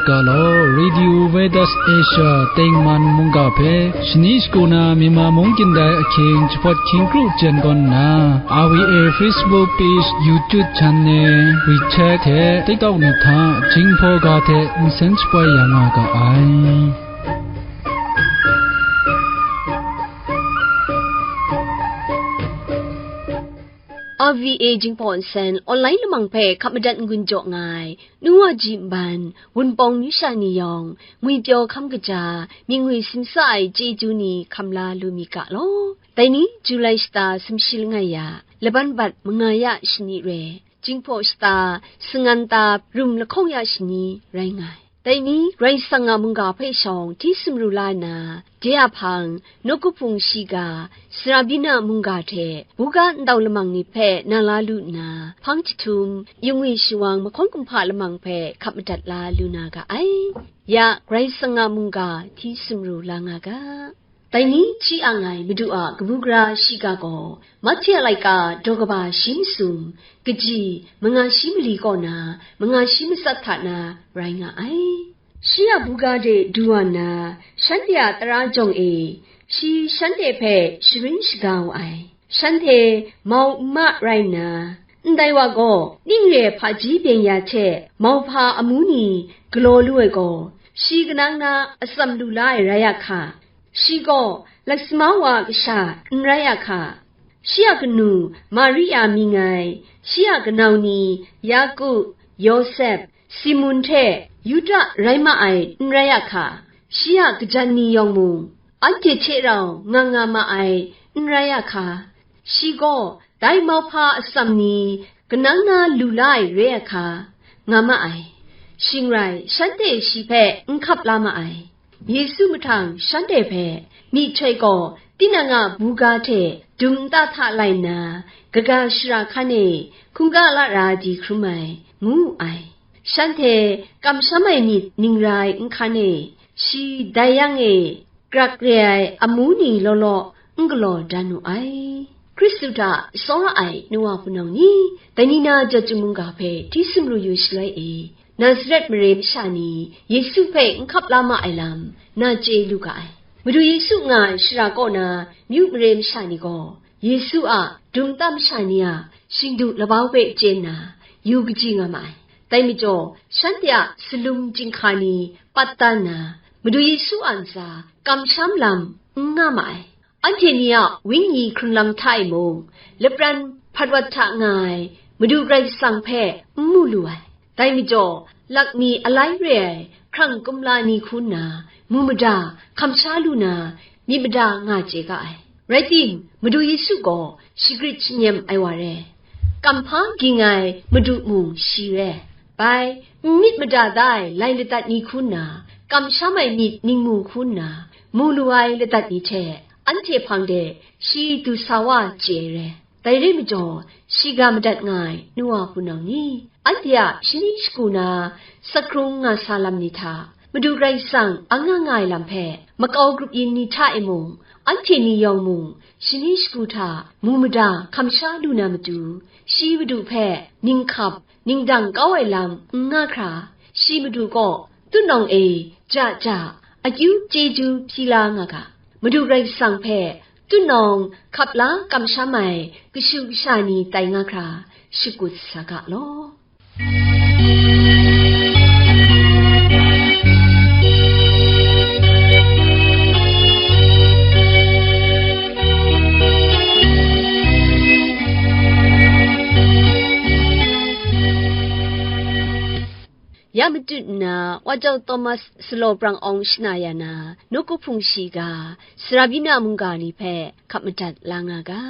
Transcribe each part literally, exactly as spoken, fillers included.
Ga law, Radio Veritas Asia tengman mungga hpe shani shagu na Myanmar mung kyin dai ahkying jahpawt hkying kru jen gawn nna, R V A Facebook page, YouTube channel, WeChat hte TikTok ni hta Jinghpaw ga hte nsen shapoi ya nga ga ai. R V A Jinghpaw Nsen online lamang hpe hkap madat n-gun jaw nga ai, nu wa ji nban, Wunpawng myu sha ni yawng, ngwipyaw hkam kaja, mying ngwi simsa ai chyeju ni hkam la lu mi ga law. Dai ni, Julai shata sumshi langai ya, laban bat manga ya shani re, Jinghpaw shata sangan ta rum lahkawng ya shani rai nga ai. Dai ni, Karai Kasang a mungga hpe shawng hti sumru la nna, de a hpang, nawku hpung shiga, Sarabina mungga hte buga ndau lamang ni hpe na la lu nna, hpang jahtum, yungwi shawang mahkawn kumhpa lamang hpe hkap madat la lu na ga ai. Ya, Karai Kasang a mungga hti sumru la nga ga. Dai ni hti ang ai Madu a kabu gara shiga gaw, Mahte a laika daw kaba shi masum, kaji manga shi mali kaw na, manga shi matsat hta na rai nga ai. Shi a buga de du wa nna, shanhte a tara jawng e, shi shanhte hpe sharin shaga wu ai. Shanhte mau n ma rai nna, ndai wa gaw ning re hpaji byeng ya hte mauhpa amu ni galaw lu ai gaw, shi kanang na atsam lu la ai rai a hka, shi gaw lasama wa a kasha n rai a hka, shi a kanu Maria mying ai, shi a kanau ni Yaku, Yawsep, Simun hte Yuda rai ma ai n rai a hka, shi a kajan ni yawng mung, anhte hte rau nga nga ma ai n rai a hka, shi gaw dai mauhpa atsam ni kanang na lu la ai re a hka, nga ma ai. Shing rai, shanhte shi hpe n hkap la ma ai. Yesu mahtang shanhte hpe myihtoi gaw tinang a buga hte dum nta hta lai nna, kaga shara hkan e hkungga lara di hkrum ai, ngu wu ai. Shanhte kamsham ai myit ning ra ai nhkan e, shi dai yang e, grak re ai amu ni law law n galaw dan wu ai. Hkristu hta tsawra ai nu wa hpunau ni, dai ni na Jawchung mungga hpe hti sumru yu shaloi e, Nazaret mare masha ni Yesu hpe n hkap la ma ai lam, na chye lu ga ai. Madu Yesu nga ai shara kaw na myu mare masha ni gaw, Yesu a dum nta masha ni a shingdu labau hpe chye nna, yu kaji nga ma ai. Dai majaw, shanhte a salum chyinghka ni pat dan nna, Madu Yesu a ntsa kamsham lam n nga ma ai. Anhte ni a wenyi hkrunlam hta e mung, lapran hpat wat hta nga ai Madu Karai Kasang hpe n mu lu ai. Dai majaw, lak mi alai re ai hkrang kumla ni hku nna, mu mada, hkamsha lu na, myit mada nga chye ga ai. Rai tim, Madu Yesu gaw shagrit shanyem ai wa re, kamhpa ging ai Madu mung shi re. Bai, n myit mada da ai lai ladat ni hku nna, kamsham ai myit ningmu hku nna, mu lu ai ladat ni hte, anhte hpang de shi du sa wa chye ai re. Dai re majaw, shi ga madat nga ai nu wa hpunau ni, anhte a shani shagu na, sakrung nga sa lam ni hta, Madu Karai Kasang ang nga nga ai lam hpe, makau grup yin ni hta e mung, anhte ni yawng mung, shani shagu hta mu mada hkamsha lu na matu, shi Madu hpe ninghkap, ningdang kau ai lam n nga hkra, shi Madu kaw tutnawng e ja ja akyu chyeju hpyi la nga ga. Madu Karai Kasang hpe tutnawng hkap la kamsham ai kashu kasha ni tai nga hkra, shakut sa ga law. Ya matut nna, Wa Jau Thomas Salaw Prang Awng shana ya na, nawku hpung shiga, Sarabina mungga ni hpe hkap madat la nga ga.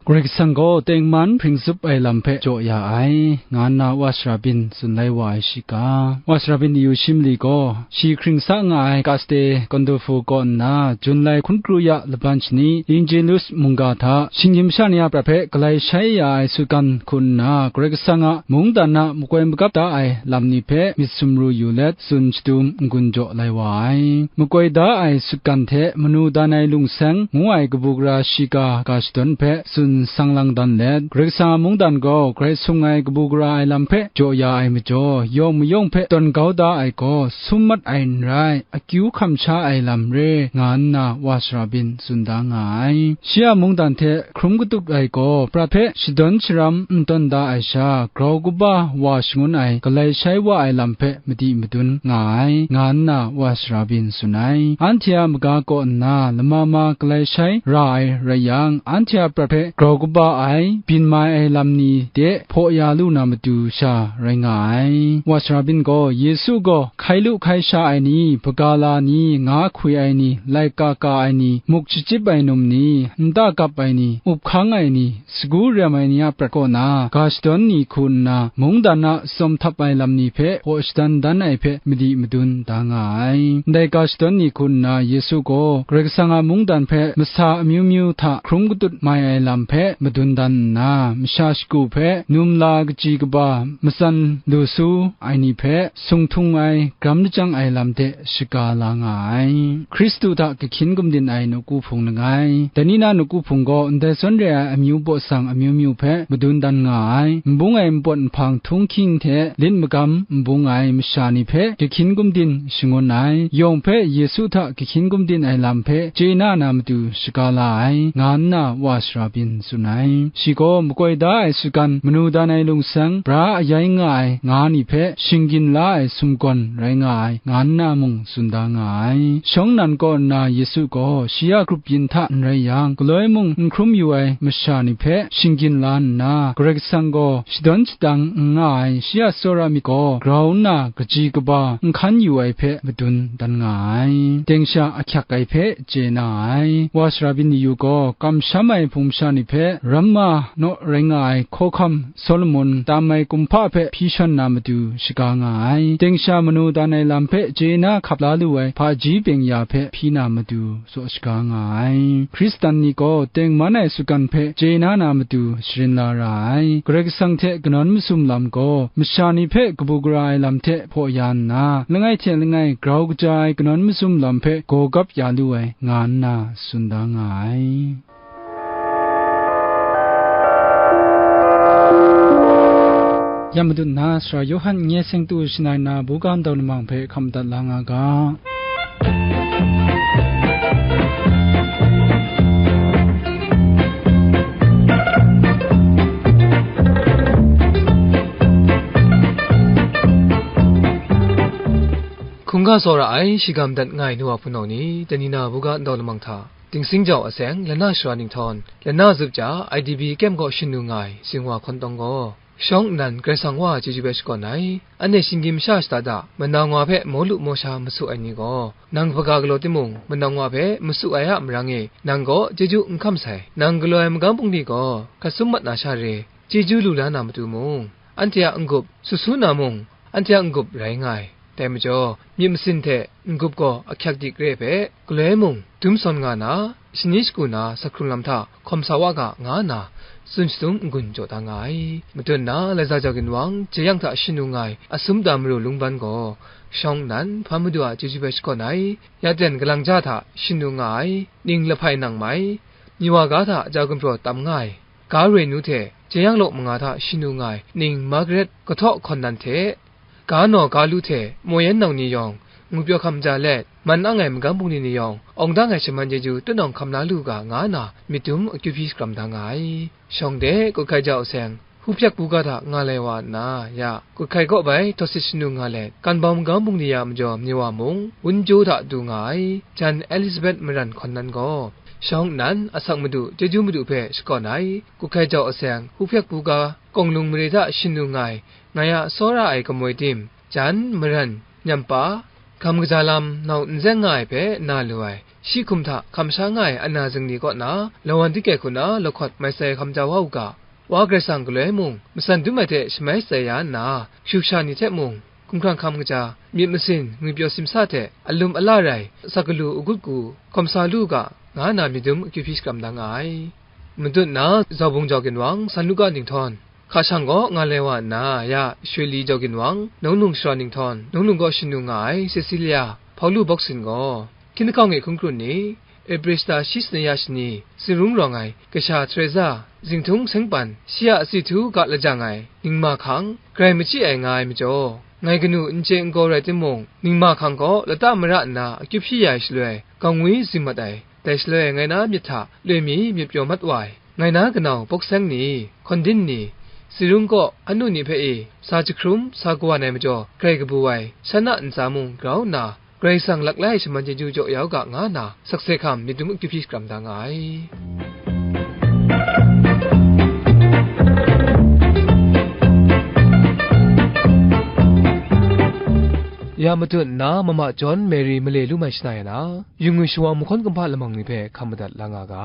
Karai Kasang gaw tengman hpring zup ai lam hpe jaw ya ai, nga nna Wa Sara Byin tsun lai wa ai shiga. Wa Sara Byin ni yu shi mali gaw, shi hkring sa nga ai Kaste Kondofu kaw nna, Junlai hkun kru ya laban shani, Angelus mungga hta, shinggyim sha ni a prat hpe galai shai ya ai sutgan hku nna, Karai Kasang a mungdan a makoi magap da ai lam ni hpe myit sumru yu let, tsun shadum n-gun jaw lai wa ai. Makoi da ai sutgan hte manu dan ai lungseng ngu ai kabu gara shiga ga shadawn hpe tsun sang lang dan let, Karai Kasang a mungdan gaw grai sung ai kabu gara ai lam hpe jaw ya ai majaw, yawng mayawng hpe tawn kau da ai gaw, sum mat ai n rai, akyu hkam sha ai lam re, nga nna Wa Sara Byin tsun da nga ai. Shi a mungdan hte hkrum katup ai gaw, prat hpe shadawn sharam n tawn da ai sha, grau kaba wa shangun ai galai shai wa ai lam hpe madi madun nga ai, nga nna Wa Sara Byin tsun ai. Anhte a maga kaw nna lama ma galai shai ra ai rai yang, anhte a prat hpe grau kaba ai, byin mai ai lam ni de hpaw ya lu na matu sha rai nga ai. Wa Sara Byin gaw, Yesu gaw hkai lu hkai sha ai ni, hpaga la ni, nga hkwi ai ni, laika ka ai ni, muk shachyip ai num ni, nta kap ai ni, up hkang ai ni, sagu rem ai ni a prat kaw na ga shadawn ni hku nna, mungdan a tsawm htap ai lam ni hpe hpaw shadan dan ai hpe madi madun da nga ai. Ndai ga shadawn ni hku nna Yesu gaw Karai Kasang a mungdan hpe masa amyu myu hta hkrum katut mai ai lam hpe madun dan nna, masha shagu hpe num la kaji kaba matsan lu su ai ni hpe sung htung ai, gram lajang ai lam de shaga la nga ai. Hkristu hta kahkyin gumdin ai nawku hpung langai. Dai ni na nawku hpung gaw ndai zawn re ai amyu baw sang amyu myu hpe madun dan nga ai. Nbung ai npawt nhpang htung hkying hte lit magam nbung ai masha ni hpe kahkyin gumdin shangun ai. Yawng hpe Yesu hta kahkyin gumdin ai lam hpe chye na na matu shaga la ai, nga nna Wa Sara Byin tsun ai. Shi gaw makoi da ai sutgan, manu dan ai lungseng, bra ayai nga ai nga ni hpe shinggyin la ai sumgawn rai nga ai, nga nna mung tsun da nga ai. Shawng nnan kaw nna Yesu gaw shi a grup yin hta n rai yang, galoi mung n hkrum yu ai masha ni hpe shinggyin la nna, Karai Kasang gaw shadawn shadang n nga ai shi a tsawra myit gaw grau nna kaji kaba n hkan yu ai hpe madun dan nga ai. Deng sha ahkyak ai hpe chye na ai. Wa Sara Byin ni yu gaw kamsham ai hpung masha ni hpe ramma naw rai nga ai hkawhkam Solomon tam ai kumhpa hpe hpyi shawn na matu shaga nga ai. Deng sha manu dan ai lam hpe chye na hkap la lu ai hpaji byeng-ya hpe hpyi na matu tsaw shaga nga ai. Hkristan ni gaw tengman ai sutgan hpe chye na na matu sharin la ra ai. Karai Kasang hte kanawn masum lam gaw masha ni hpe kabu gara ai lam hte hpaw ya nna, langai hte langai grau kaja ai kanawn masum lam hpe gaw gap ya lu ai, nga nna tsun da nga ai. Ya madun na, Sara Yawhan nye seng tu shanai na buga ndau lamang hpe hkam dat la nga ga. Hkungga tsawra ai, shigam dat nga ai nu wa hpunau ni, Tanina buga ndau lamang hta, Dingsing jau aseng, lana shara ninghtawng, lana zup ja, I D B kem gaw shin nu nga ai, Singwa hkawn tawng gaw, shawng nnan Karai Kasang wa chyeju hpe shakawn ai, anhte shinggyim sha shada da, manang wa hpe mawlu mawsha masu ai ni gaw, nang hpaga galaw timung, manang wa hpe masu ai a marang e, nang gaw chyeju n hkam sai, nang galaw ai magam bungli gaw, hkasum mat na sha re, chyeju lu la na matu mung, anhte a n-gup, su su na mung, anhte a n-gup rai nga ai. Dai majaw, myit masin hte n-gup gaw ahkyak dik re ai hpe, galoi mung dum sawn nga na, shani shagu na, sa hkrung lam hta hkawm sa wa ga, nga nna, tsun shadum n-gun jaw da nga ai. Madun na, Laiza jau ginwang, jeyang hta shin nu nga ai, Asum Da Maru lungban gaw, shawng nnan, Hpa Madu a chyeju hpe shakawn ai, ya ten galang ja hta shin nu nga ai, ning lahpai nang mai, miwa ga hta ja gumhpraw tam nga ai, ga roi nu hte jeyang law manga hta shin nu nga ai, ning Margaret Kahtaw hkawn nan hte, ga naw ga lu hte maw yan nau ni yawng, ngupyaw hkam ja let, man ang ai magam bungli ni yawng, awng dang ai shaman chyeju tutnawng hkam la lu ga, nga nna myit dum akyu hpyi shakram da nga ai. Shawng de, Kut Hkai jau aseng, Hpu Hpyak Bu Ga hta nga lai wa nna, ya, Kut Hkai kaw bai tawsit shanu nga let, Kan Bau magam bungli a majaw mye wa mung, wun jaw hta du nga ai, jan Elizabeth Maran hkawn nan gaw, shawng nnan, Asak Madu, Chyeju Madu hpe shakawn ai, Kut Hkai jau aseng, Hpu Hpyak Bu Ga, Kawng Lung mare hta shanu nga ai, ngai a tsawra ai kamoi tim, jan, maran, nyam pa, gam kaja lam, nau n zeng nga ai hpe na lu ai, shi hkum hta hkam sha nga ai ana zingni kaw na, lawan dike hku na lahkawt mai sai hkam ja wa u ga, Wa Karai Kasang galoi mung, matsan dum ai hte shamai shatsai ya nna, kashu kasha ni hte mung, hkumhkrang hkam kaja, myit masin, ngwipyaw simsa hte alum ala rai, asak galu agut gu, hkawm sa lu u ga, nga na myit dum akyu hpyi shakram da nga ai. Matut na Zaubung Jau Ginwang, San Luka Ninghtawng, hka shang gaw nga lai wa nna, ya Shuli Jau Ginwang, Nunglung Shara Ninghtawng, Nunglung kaw shanu nga ai Cecilia, Hpaulu Bawksin gaw, Hkying hkang e hkun hkrun ni, Eprista shi sanaya shani, Sirung rawng ai Kasha Teresa, Zingtung Sengpan, shi a si htu ga lajang ai ningma hkang, grai machyi ai nga ai majaw, ngai kanu n chye n gaw rai timung, ningma hkang gaw lata mara nna akyu hpyi ya ai shaloi, gangwi zing mat ai. Dai shaloi ngai na myit hta loi mi myit pyaw mat wa ai. Ngai na kanau Bawkseng ni, Hkawndin ni, Sirung kaw anu ni hpe e, sa jahkrum, sa kawan ai majaw, grai kabu ai, shan a ntsa mung grau nna, Karai Kasang laklai shaman chyeju jaw ya u ga, nga nna, sakse hkam myit dum akyu hpyi shakram da nga ai. Ya matut nna, Mama John Mary male lu mai shana ya na, yu ngwi shawang mahkawn kumhpa lamang ni hpe hkam madat la nga ga.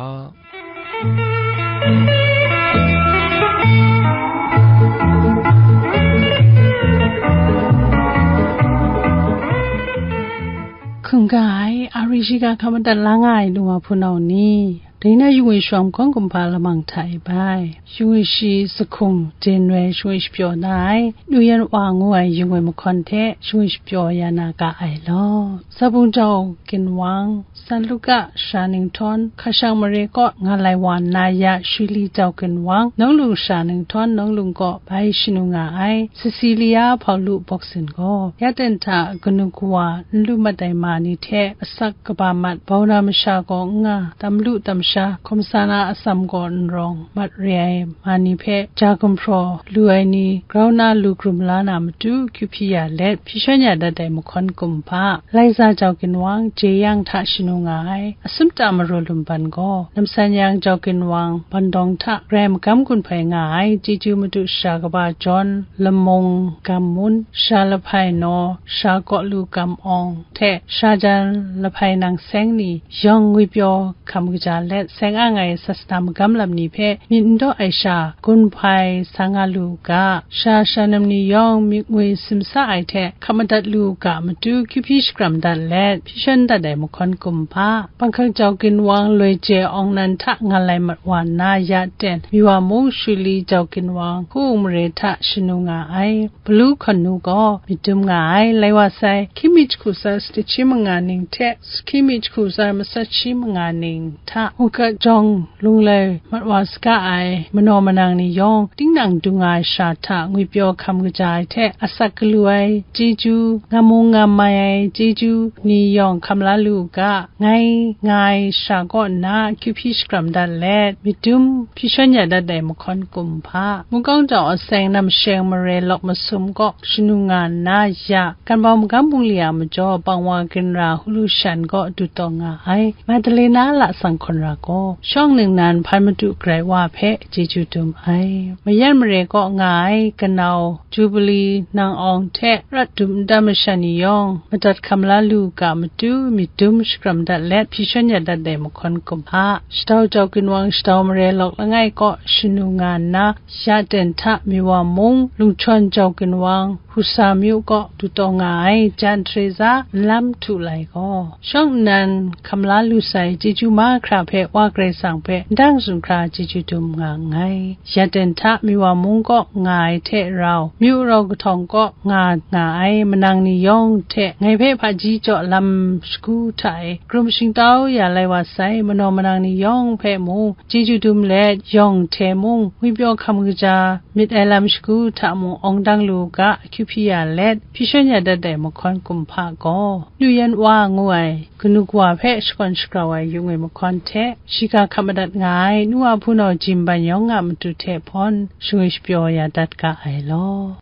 Hkungga ai, ari shiga hkam madat la nga ai nu wa hpunau ni, dai na yu ngwi shawang mahkawn kumhpa lamang hta e bai, yu ngwi shi sahkung, January shingwi shapyaw na ai, Nu Yan Wa ngu ai yu ngwi mahkawn hte shingwi shapyaw ya na ga ai law. Zaubung Jau Ginwang, San Luka Shara Ninghtawng, hka shang mare kaw nga lai wa nna, ya Shuli Jau Ginwang, Nunglung Shara Ninghtawng, Nunglung kaw bai shanu nga ai Cecilia Hpaulu Bawksin gaw, ya ten hta kanu kawa n lu mat ai ma ni hte asak kaba mat, bau na masha gaw n nga, tam lu tam sha, hkawm sa na atsam gaw n rawng mat re ai ma ni hpe ja gumhpraw lu ai ni grau na lu hkrum la na matu, kyu hpyi ya let, hpyi shawn ya dat ai mahkawn kumhpa, Laiza Jau Ginwang, Jeyang hta shanu nga ai, Asumta Maru Lumban gaw, Namsan Yang Jau Ginwang, Bandawng hta grai magam gun hpai nga ai, Chyeju Madu Sara Kaba John, Lamung Gam Mun, Sara Lahpai Naw, Sara Kaw Lu Gam Awng hte Sara Jan Lahpai Nang Seng ni yawng ngwipyaw hkam kaja let, seng ang ai sasana magam lam ni hpe myit n daw ai sha gun hpai sa nga lu u ga, sha shanam ni yawng myit ngwi simsa ai hte hkap madat lu u ga matu, kyu hpyi shakram dat let, hpyi shawn dat ai mahkawn kumhpa, Bangkang Jau Ginwang, Loi Jie Awng Nan hta nga lai mat wa nna, ya ten Miwa mung, Shuli Jau Ginwang, Hku Wung Mare hta shanu nga ai. Balu Hkawn Nu gaw myit dum nga ai. Lai wa sai, hkying mi jahku tsa shi hti shi manga ning hte hkying mi jahku tsa shi matsa shi manga ning hta, Mungkat Jawng Lunglai mat wa saga ai manaw manang ni yawng, tinang dung nga ai sha hta ngwipyaw hkam kaja ai hte, asak galu ai chyeju, ngam mu ngam mai ai chyeju ni yawng hkam la lu u ga, ngai nga ai sha kaw nna kyu hpyi shakram dat let, myit dum hpyi shawn ya dat ai mahkawn kumhpa, Mungkawng Jau Aseng Namsheng Mare Lawk Masum kaw shanu nga nna, ya Kanbau Magam Bungli a majaw Bangwa Ginra Hulu Shan kaw du taw nga ai, Madalena Lasang Hkawn Ra gaw shawng ningnan hpan madu grai wa hpe chyeju dum ai. Mayan mare kaw nga ai kanau Jubali Nang Awng hte rat dum nta masha ni yawng madat hkam la lu u ga matu, myit dum shakram dat let, hpyi shawn ya dat ai mahkawn kumhpa, Shatau Jau Ginwang, Shatau Mare Lawk Langai kaw shanu nga nna, ya ten hta Miwa mung, Lungchawn Jau Ginwang, Husa myu kaw du taw nga ai Jan Teresa nlam htu lai gaw, shawng nnan hkam la lu sai chyeju mahkra hpe Wa Karai Kasang hpe ndang zunhkra chyeju dum nga nngai. Ya ten hta Miwa mung kaw nga ai hte rau, myu rau kahtawng kaw nga nga ai manang ni yawng hte ngai hpe hpaji jaw lam shagu hta e krum shingtau ya lai wa sai manaw manang ni yawng hpe mung chyeju dum let, yawng hte mung ngwipyaw hkam kaja myit ai lam shagu hta mung awng dang lu u ga, akyu hpyi ya let, hpyi shawn ya dat ai mahkawn kumhpa gaw, Nu Yan Wa ngu ai kanu kawa hpe shakawn shagrau ai yu ngwi mahkawn hte, shiga hkap madat nga ai nu wa hpunau Jim Ban Yawng a matu hte hpawn shangwi shapyaw ya dat ga ai law.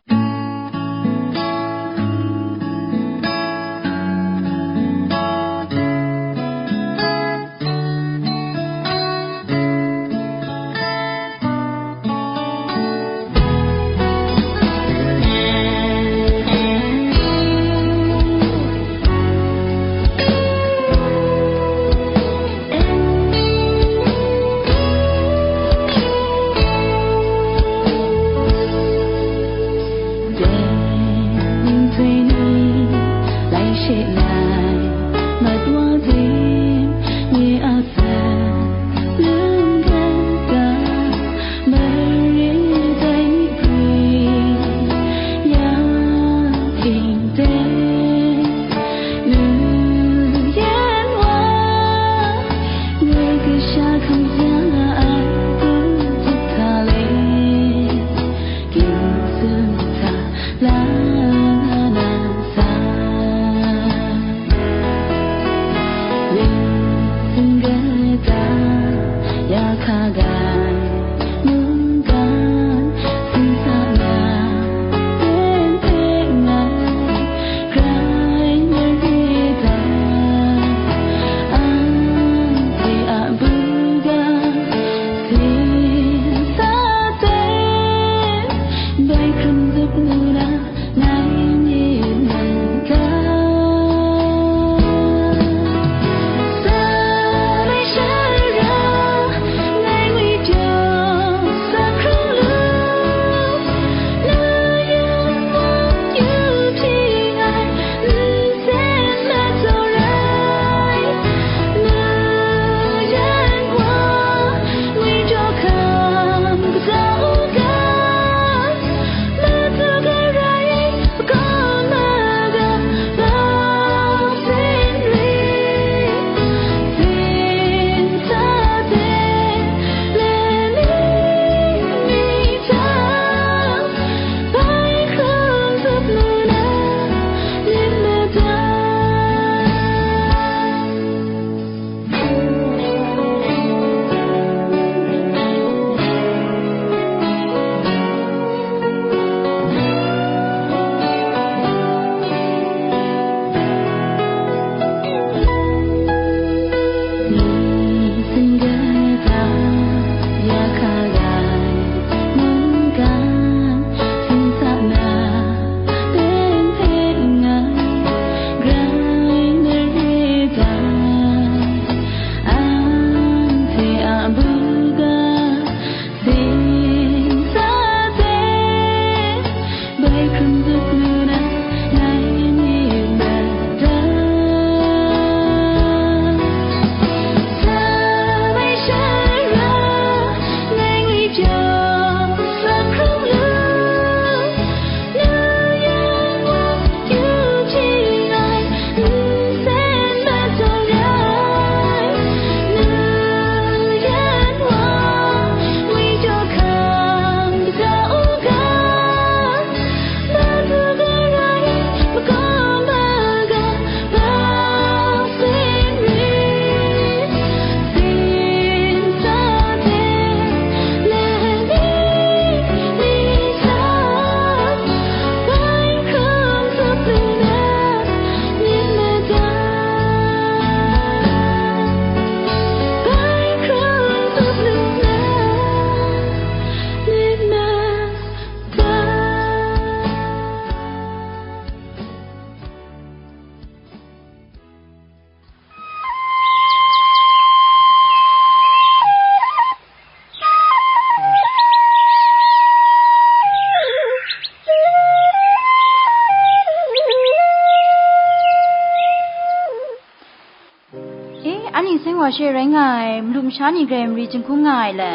Wa she rai nga ai, malu masha ni grai mari jinghkung nga ai le,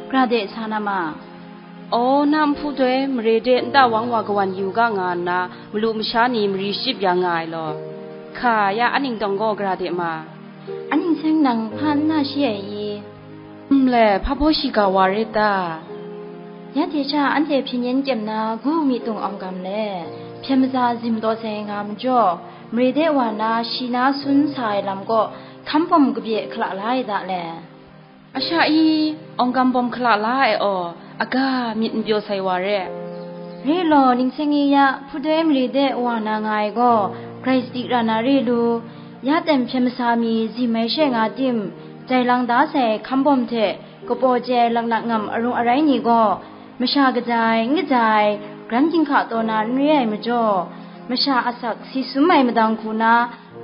gara de sa na ma. Aw, na nhpu doi mare de nta wang wa kawan yu ga nga nna, malu masha ni mari shachyip ya nga ai law. Hka, ya a ning tawng gaw gara de ma. A ning seng nang hpa n na shi ai i? Nle, hpa baw shiga wa rit ta? Ya hte sha anhte hpyen yen kyem na gu mi tung awng gam le, hpyen maza zim taw sai nga majaw, mare de wa na shi na sun sa ai lam kaw hkam bawm kabye hkala la ai da le. A sha i, awng gam bawm hkala la ai aw, aga myit n pyaw sai wa re. Re law, ning seng i ya, hpudoi mare de wa na nga ai gaw, grai sadi ra na re lu, ya ten hpyen masa mi zim ai she nga tim, jai lang da sai hkam bawm hte, kapaw chye ai laknak ngam arung arai ni gaw, masha kaja ai, n kaja ai, gran ginhka taw na n re ai majaw, masha asak si sum ai madang hku na,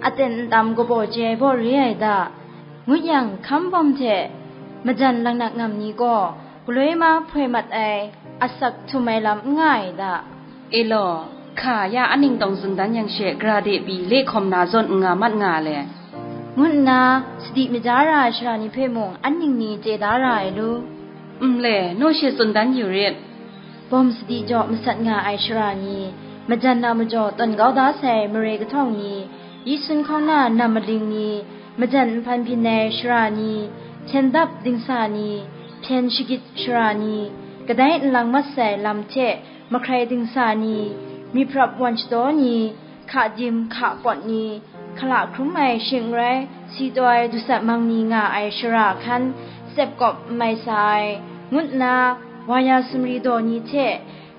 aten ntam kapaw chye ai baw re ai da, ngut yang, hkam bawm hte majan laknak ngam ni gaw, galoi ma hpoi mat ai, asak htum ai lam n nga ai da. E law, hka, ya a ning tawng tsun dan yang she, gara de pyi le hkawm na zawn n nga mat nga le, ngu nna, sadi maja ra ai sara ni hpe mung an ning ni chye da ra ai lu. Nle, naw she tsun dan yu rit. Bawm sadi jaw masat nga ai sara ni, majan na majaw tawn kau da sai mare kahtawng ni, yi sun hkawng na nam maling ni, majan nhpan byin ai sara ni, hten dap dingsa ni, hpyen shagit sara ni, kadai nlang mat sai lam hte mahkrai dingsa ni, myiprap wan shadaw ni, hka dim hka pawt ni, hkala hkrum ai shing n rai, si taw ai dusat mang ni nga ai shara hkan, tsep kawp n mai sa ai, ngut nna, wa ya sumri daw ni hte,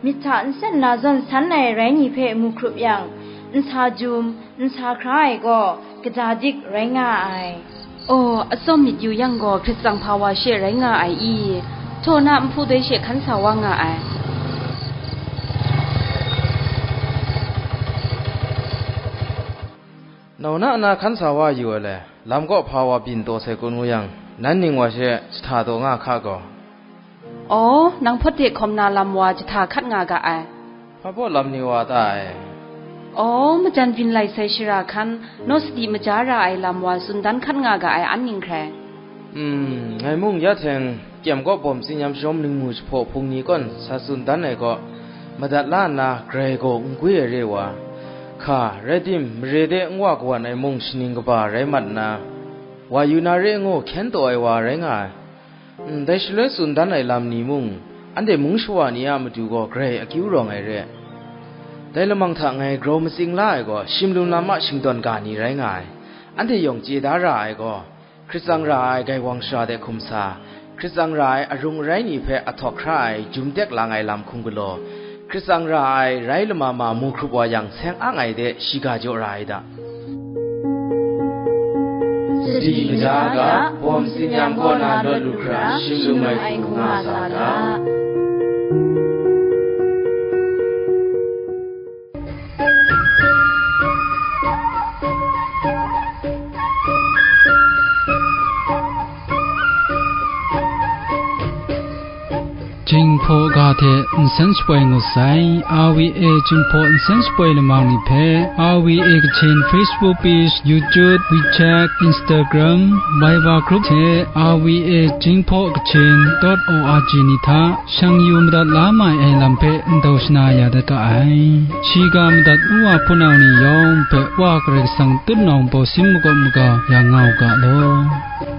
myit hta nsen na zawn san ai rai ni hpe mu hkrup yang, nsa jum, nsa hkra ai gaw, kaja dik rai nga ai. Aw, atsawm myit yu yang gaw, hkrit tsang hpa wa she rai nga ai i? Htaw na nhpu doi she hkan sa wa nga ai. Nau na na hkan sa wa yu ai le, lam kaw hpa wa byin taw sai kun ngu yang, nan ning wa she jahta taw nga hka gaw. Aw, nang hpawt de hkawm na lam wa jahta hkat nga ga ai. Hpa baw lam ni wa ta ai? Aw, majan byin lai sai shara hkan, naw sadi maja ra ai lam wa tsun dan hkat nga ga ai an ning hkrai. Hmm, ngai mung ya hteng, kyem kaw bawm tsinyam shawm ningmu jahpaw hpung ni kawn sa tsun dan ai kaw, madat la nna grai gaw n gwi ai re wa, hka, rai tim, mare de n wa kawan ai mung shaning kaba rai mat nna, wa yu na re ngu hkyen taw ai wa rai nga ai. Ndai shaloi tsun dan ai lam ni mung, anhte mung shawa ni a matu gaw grai akyu rawng ai re. Dai lamang hta ngai grau matsing la ai gaw, shim lum lam a shingdawn ga ni rai nga ai. Anhte yawng chye da ra ai gaw, hkrit tsang ra ai gaiwang shara de hkum sa, hkrit tsang ra ai arung arai ni hpe ahtawk hkra ai jum tek lang ai lam hkum galaw, hkrit tsang ra ai rai lama ma mu hkrup wa yang seng ang ai de shiga jaw ra ai da. Sadi maja ga, bawm tsinyam kaw na lawt lu hkra, shim lum ai hku nga sa ga. Jinghpaw ga hte nsen shapoi ngut sai, R V A Jinghpaw nsen shapoi lamang ni hpe, R V A Kachin Facebook page, YouTube, WeChat, Instagram, Viber group hte R V A Jinghpaw Kachin dot O R G ni hta shang yu madat la mai ai lam hpe ndau shana ya dat ga ai. Shiga madat u wa hpunau ni yawng hpe Wa Karai Kasang tutnawng baw sin makawp maga ya nga u ga law.